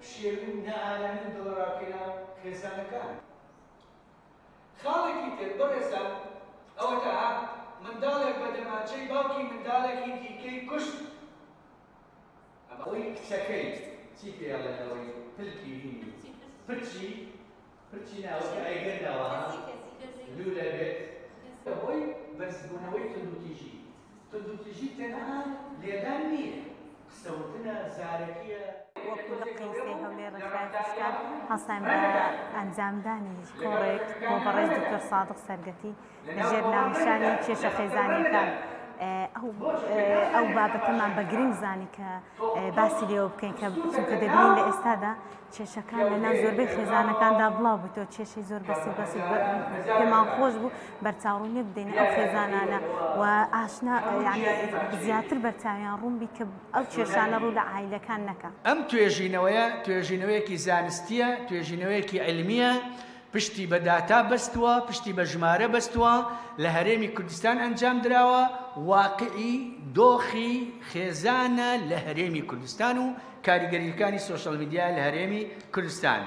پشێوی و نائارامی و دڵەڕاوکێ ناو خێزانەکان. خاڵێکی تر بەڕێزان ئەوەتا ها منداڵێک بە دەمانچەی باوکی منداڵێکی دیکەی کوشت. ئەوەی کچەکەی چی پێ ئەڵێن ئەوەی پلکی هینی پرچی پرچی ناوەکە ئەیگرنەوە ها لولە بێت. بەهۆی بەرزبوونەوەی توندوتیژی، توندوتیژی تەنها لێدان نییە، قسەوتنە، زارەکییە. وەکو لقی سێی هەولێر ڕێکخراوی خوشکان هەڵساین بە ئەنجامدانی کۆڕێک بۆ بەڕێز دکتۆر سادق سەرگەتی لەژێر ناونیشانی کێشە خێزانیەکان ئەو بابەتەمان بە گرنگ زانی کە باسی لێوە بکەین کە چونکە دەبینین لە ئێستادا کێشەکان لە ناو زۆربەی خێزانەکاندا بڵاو بوویتەوە کێشەی زۆر بەسیط بەسیط پێمان خۆش بوو بەرچاوڕوونی بدەین ئەو خێزانانە و ئاشنا یعنی زیاتر بەرچاویان ڕوون بی کە ئەو کێشانە ڕوو لە عایلەکان نەکا. ئەم توێژینەوەیە توێژینەوەیەکی زانستییە، توێژینەوەیەکی عیلمییە، پشتی بە داتا بەستووە، پشتی بە ژمارە بەستووە، لە هەرێمی کوردستان ئەنجام دراوە، واقیعی دۆخی خێزانە لە هەرێمی کوردستان و کاریگەرییەکانی سۆشیال میدیایە لە هەرێمی کوردستان.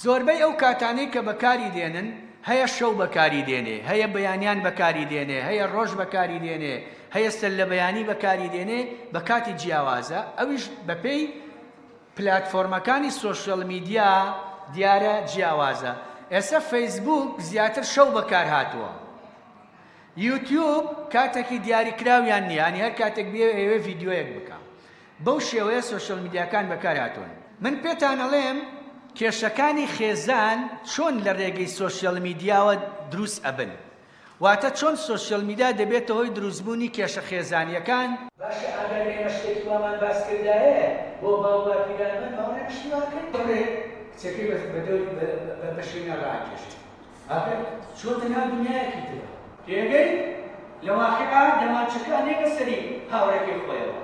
زۆربەی ئەو کاتانەی کە بەکاری دێنن، هەیە شەو بەکاری دێنێ، هەیە بەیانیان بەکاری دێنێ، هەیە ڕۆژ بەکاری دێنێ، هەیە سەرلەبەیانی بەکاری دێنێ، بە کاتی جیاوازە، ئەویش بەپێی پلاتفۆرمەکانی سۆشیال میدیا دیارە جیاوازە، ئێستا فەیسبووک زیاتر شەو بەکار هاتووە، یوتیوب کاتێکی دیاریکراویان نییە، یانی هەر کاتێک بیەوێ ئەیەوێ ڤیدیۆیەک بکا. بەو شێوەیە سۆشیال میدیاکان بەکار هاتوون. من پێتان ئەڵێم کێشەکانی خێزان چۆن لە ڕێگەی سۆشیال میدیاوە دروست ئەبن، واتە چۆن سۆشیال میدیا دەبێتە هۆی دروستبوونی کێشە خێزانییەکان. باشە ئەگەر ئێمە شتێکی وامان باس کردایە بۆ باو باپیرانمان باوەڕیان شتی وا کرد؟ کوڕێک کچەکەی بە دەوری بە شوێنیا ڕاکێشێ ئاخر چۆتە ناو دنیایەکی ترەوە. تێگەی؟ لە واقیعا دەمانچەکە ئەنێ بە سەری هاوڕێکەی خۆیەوە،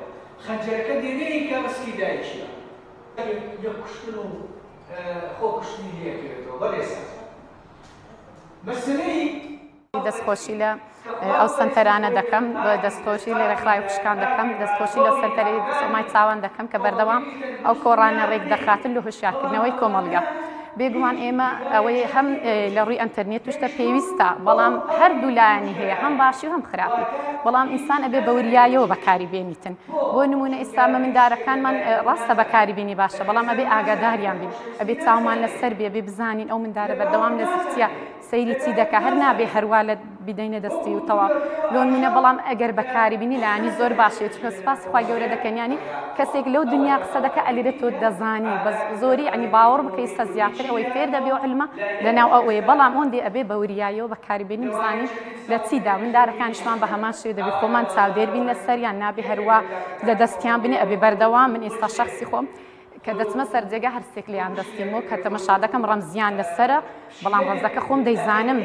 خەنجەرەکە دێنێ ئەیکا بە سکی دایکییە. یەک کوشتن و خۆ کوشتنی لێ ئەکەوێتەوە. بەڕێزان مەسەلەی. دەستخۆشی لە ئەو سەنتەرانە دەکەم، دەستخۆشی لە ڕێکخراوی خوشکان دەکەم، دەستخۆشی لە سەنتەری سۆمای چاوان دەکەم کە بەردەوام ئەو کۆڕانە ڕێک دەخاتن لە هۆشیارکردنەوەی کۆمەڵگە. بێگومان ئێمە ئەوەی هەم لە ڕووی ئەتەرنێت توشتە پێویستە بەڵام هەردوو لایەنی هەیە هەم باشی و هەم خراپی بەڵام ئینسان ئەبێ بە وریایەوە بەکاری بێنیتن بۆ نمونە ئێستا مە مندارەکانمان ڕاستە بەکاری بینی باشە بەڵام ئەبێ ئاگاداریان بین ئەبێ چاومان لەسەر بێ بێ بزانین ئەو مندارە بەردەوام لە زفتیە سەیری چی دەکا هەر نابێ هەروا لە بیدەینە دەستی و تەواو لۆنمونە بەڵام ئەگەر بەکاری بینی لانی زۆر باشێ چونکە سوپاسی خوای گەورە دەکەن ینی کەسێک لەو دنیا قسە دەکا ئەلیرە تۆ دەزانی بەس زۆری ینی باوەڕ بکە ئیستا زیاتر ئەوەی فێر دەبێ و علمە لەناو ئەوەیە بەڵام ئۆندێ ئەبێ بە وریاییەوە بەکاری بێنی بزانین لە چیدا مندارەکانیشمان بە هەمان شێوە دەبێ خۆمان چاودێر بین لەسەریان نابێ هەروا لە دەستیان بنێ ئەبێ بەردەوام من ئێستا شەخسی خۆم کە دەچمە سەر جێگا هەرسێک لێیان دەستیم و کە تەمەشا دەکەم ڕەمزیان لەسەرە بەڵام ڕەمزەکە خۆم دەیزانم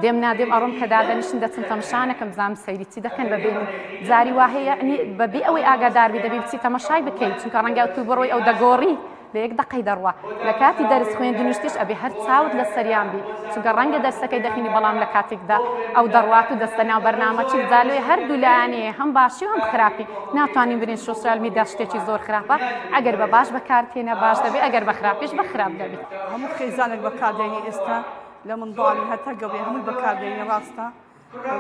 دێم نادێم ئەڕۆم کە دادەنیشن دەچم تەمەشا نەکەم بزانم سەیری چی دەکەن بەبێ من جاری وا هەیە یعنی بەبێ ئەوەی ئاگادار بی دەبی بچی تەمەشای بکەی چونکە ڕەنگە تو بڕۆی ئەو دەگۆڕی لە یەک دەقەی دەڕوا لە کاتی دەرس خوێندنیشتیش ئەبێ هەر چاوت لەسەریان بی چونکە ڕەنگە دەرسەکەی دەخینی بەڵام لە کاتێکدا ئەو دەڕوات و دەستە ناو بەرنامە چی جالۆی هەردوو لایەنی هەم باشی و هەم خراپی ناتوانین برین سۆسیال میدیا شتێکی زۆر خراپە ئەگەر بە باش بەکارتێنە باش دەبێت ئەگەر بە خراپیش بە خراپ دەبێت. هەموو خێزانێک بەکاردێنی ئێستا لە منداڵی هەتا گەورەی هەمووی بەکاردێنی ڕاستە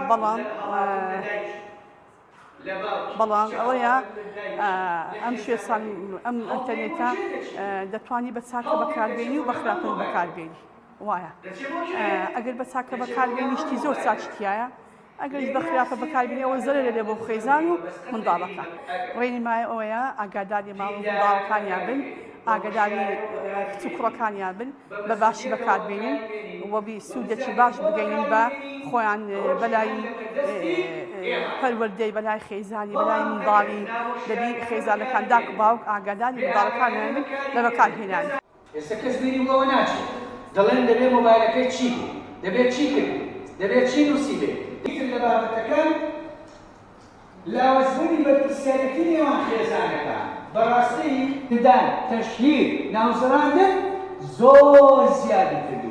بەڵام بەڵام ئەوەیە ئەم شێسان ئەم ئەتەرنێتە دەتوانی بە چاکە بەکاربێنی و بە خراپەش بەکاربێنی وایە ئەگەر بە چاکە بەکاربێنی شتی زۆر چاکی تایە ئەگەریش بە خراپە بەکاربێنی ئەوە زەرەرە لێ بۆ خێزان و منداڵەکە ڕێنمای ئەوەیە ئاگاداری ماڵ و منداڵەکانیان بن ئاگاداری کچ و کوڕەکانیان بن بە باشی بەکاربێنن و بی سوودێکی باش بگەینن بە خۆیان بەلای پەروەردەی بەلای خێزانی بەلای منداڵی دەبی خێزانەکان داک و باوک ئاگاداری منداڵەکانیان بن لە بەکارهێنانی. ئێستا کەس بیری بۆ ئەوە ناچێت دەڵێن دەبێ مۆبایلەکەی چی بێ، دەبێ چی کردبێ، دەبێ چی نووسیبێ. یەکێک لە بابەتەکان لاوازبوونی بەرپرسیارێتی نێوان خێزانەکان، بەڕاستی. دان، تەشهیر، ناوزڕاندن زۆر زیادی کردووە.